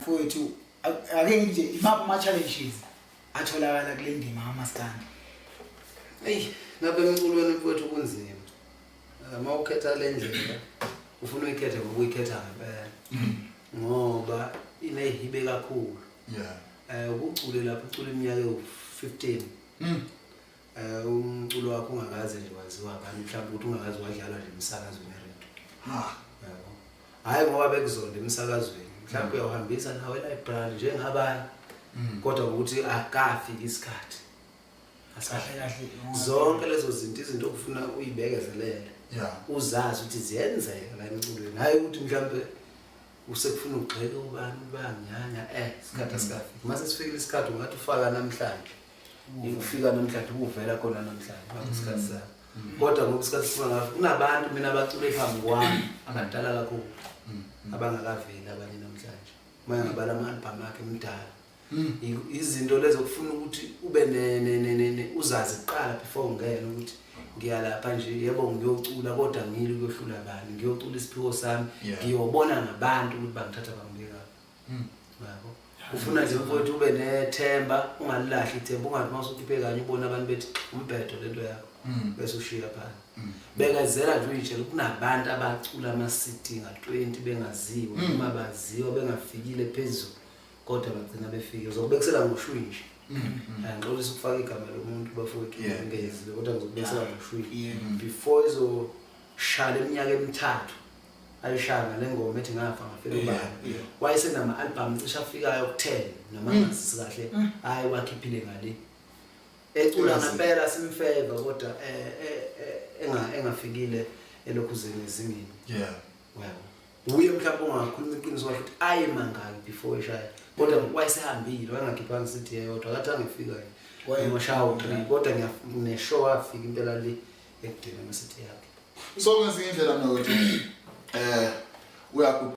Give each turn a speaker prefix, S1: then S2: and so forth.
S1: Mfowethu, ake nje imaphi ama-challenges atholakala kule ndima kamaskandi?
S2: Eyi, ngabe emculweni mfowethu kunzima. Uma ukhetha le ndlela ufuna uyikhethe ngoba uyikhetha ngempela. Ngoba inehibe kakhulu. Ukucule lapho ucula iminyaka ewu-15. Umculo wakho ungakaze nje waziwa abantu, mhlawumbe ukuthi ungakaze wadlalwa nje emsakazweni eredio.
S3: Ha.
S2: Yabo. Hhayi ngoba bekuzonda emsakazweni. Mhlawumbe uyawuhambisa nawe e-library njengabanye. Kodwa ngokuthi akafiki isikhathi.
S1: Kahle kahle.
S2: Zonke lezo zinto, izinto okufuna uyibekezelele. Uzazi ukuthi ziyenzeka la emculweni. Hhayi ukuthi mhlawumbe usekufuna ugxeke ubani bangiyanya, isikhathi asikafiki. Mase sifikile isikhathi ungathi ufaka namhlanje. Ufika namhlanje, uvela khona namhlanje, manje isikhathi sakho. Kodwa ngoba isikhathi singakafi, kunabantu mina abacule phambi kwami abadala kakhulu abangakaveli abanye namhlanje. Uma ngabala ama-album akhe emdala. Izinto lezo kufuna ukuthi ube ne uzazi kuqala before ungene ukuthi ngiyalapha nje, yebo ngiyocula kodwa ngile ukuyohlula bani, ngiyocula isiphiwo sami, ngiyobona ngabantu ukuthi bangithatha bangibeka. Yabo. Ufuna nje mfowethu ube nethemba, ungalilahli ithemba, ungathi uma usukhiphe kanye ubone abantu bethi umbhedo lento yakho, bese ushiya phansi. Bekezela nje uyitshele kunabantu abacula ama-CD nga-20 bengaziwa, noma baziwa bengafikile phezulu, kodwa bagcina befike. Uzokubekisela ngoshwi nje. Ngixolisa ukufaka igama lomuntu bafowethu, ngezile, kodwa ngizokubekisela ngoshwi. Before izoshaya iminyaka emithathu ayishaya ngale ngoma ethi ngafa ngafela ubani, wayesenama-album cishe afikayo ku-10 noma ngazisi kahle, hhayi wakhiphile ngale ecula ngempela simfeva, kodwa engafikile elokhuzeni ezingeni. Yabo, uye mhlawumbe ungakhuluma iqiniso kahle ukuthi aye mangaki before eshaya, kodwa wayesehambile, wayengakhiphanga isithi yeyodwa, akathi angifika noma shaya u-3, kodwa ngineshow wafika impela le ekugcina amasithi yakhe.
S3: So ngezinye indlela mna wethu uyaku